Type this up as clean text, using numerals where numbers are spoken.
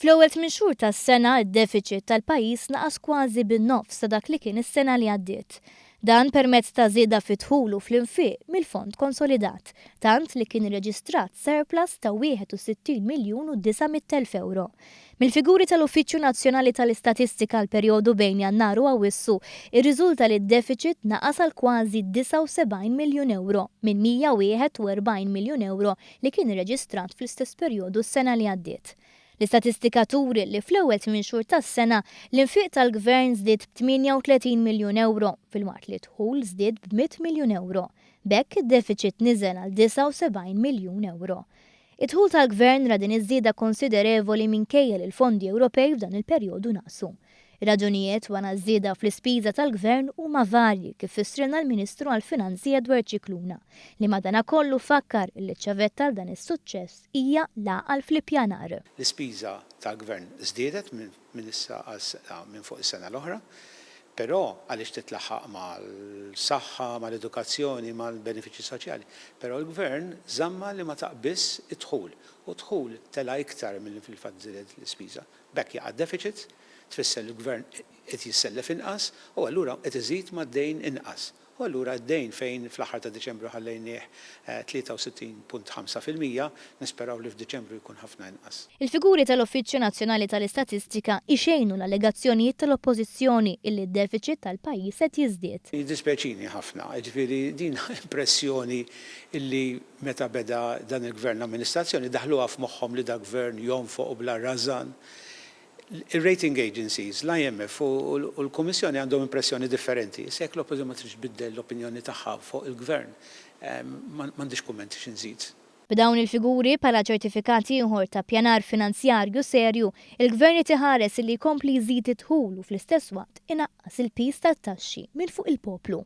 Fl-ewwel tminn xhur tas-sena, id-defiċit tal-pajjiż naqas kważi bin-nofs ta' dak li kien is-sena li għaddiet. Dan permezz ta' żieda fid-dħul u fl-infiq mill-fond konsolidat, tant li kien irreġistrat surplus ta' 61 miljun u 900,000 ewro. Mill-figuri tal-Uffiċċju Nazzjonali tal-Istatistika għall-perjodu bejn Jannar u Awwissu, irriżulta li d-defiċit naqas għal kważi 79 miljun ewro minn 141 miljun ewro li kien irreġistrat fl-istess perjodu s-sena li għaddiet. L-istatistika turi li fl-ewwel tminn xhur tas-sena, l-infiq tal-Gvern żdied b'38 miljun ewro filwaqt li d-dħul żdied b' miljun ewro. B'hekk id-defiċit niżel għal 79 miljun ewro. Id-dħul tal-Gvern ra din iż-żieda konsiderevoli minkejja li l-fondi Ewropej f'dan il-perjodu naqsu. Ir-raġunijiet wara ż-żieda fl-ispiża tal-Gvern huma varji kif fissrilna l-Ministru għall-Finanzi Edward Scicluna, li madanakollu fakkar illi ċ-ċavetta għal dan is-suċċess hija l-għaqal fl-ippjanar. L-ispiża tal-Gvern żdiedet minn issa għal minn fuq is-sena l-oħra, però għaliex titlaħħaq mal-saħħa, mal-edukazzjoni, mal-benefiċċji soċjali. Però l-Gvern żammha li ma taqbiżx id-dħul, u d-dħul tela' iktar milli fil-fatt żdiedet l-ispiża. B'hekk jaqa' d-deficit, tfisser li l-Gvern qed jissellef inqas u allura qed iżid mad-dejn inqas. U allura d-dejn fejn fl-aħħar ta' Diċembru ħallejnieh 63.5%, nisperaw li f'Diċembru jkun ħafna inqas. Il-figuri tal-Uffiċċju Nazzjonali tal-Istatistika jxejnu l-allegazzjonijiet tal-Oppożizzjoni illi d-deficit tal-pajjiż qed jiżdied. Jiddispjaċini ħafna, jiġifieri din impressjoni illi Meta beda dan il-Gvern l-amministrazzjoni daħluha f'moħħhom li da Gvern jonfoq u bla rażan. Ir-rating agencies, l-IMF u l-Kummissjoni għandhom impressjoni differenti. Issa jekk l-Oppożizzjoni ma tridx tbiddel l-opinjoni tagħha fuq il-Gvern, m'għandix kummenti xi nżid. B'dawn il-figuri, bħala ċertifikat ieħor ta' ppjanar finanzjarju serju, il-Gvern qed iħares illi jkompli jżid id-dħul u fl-istess waqt inaqqas il-piż tat-taxxi minn fuq il-poplu.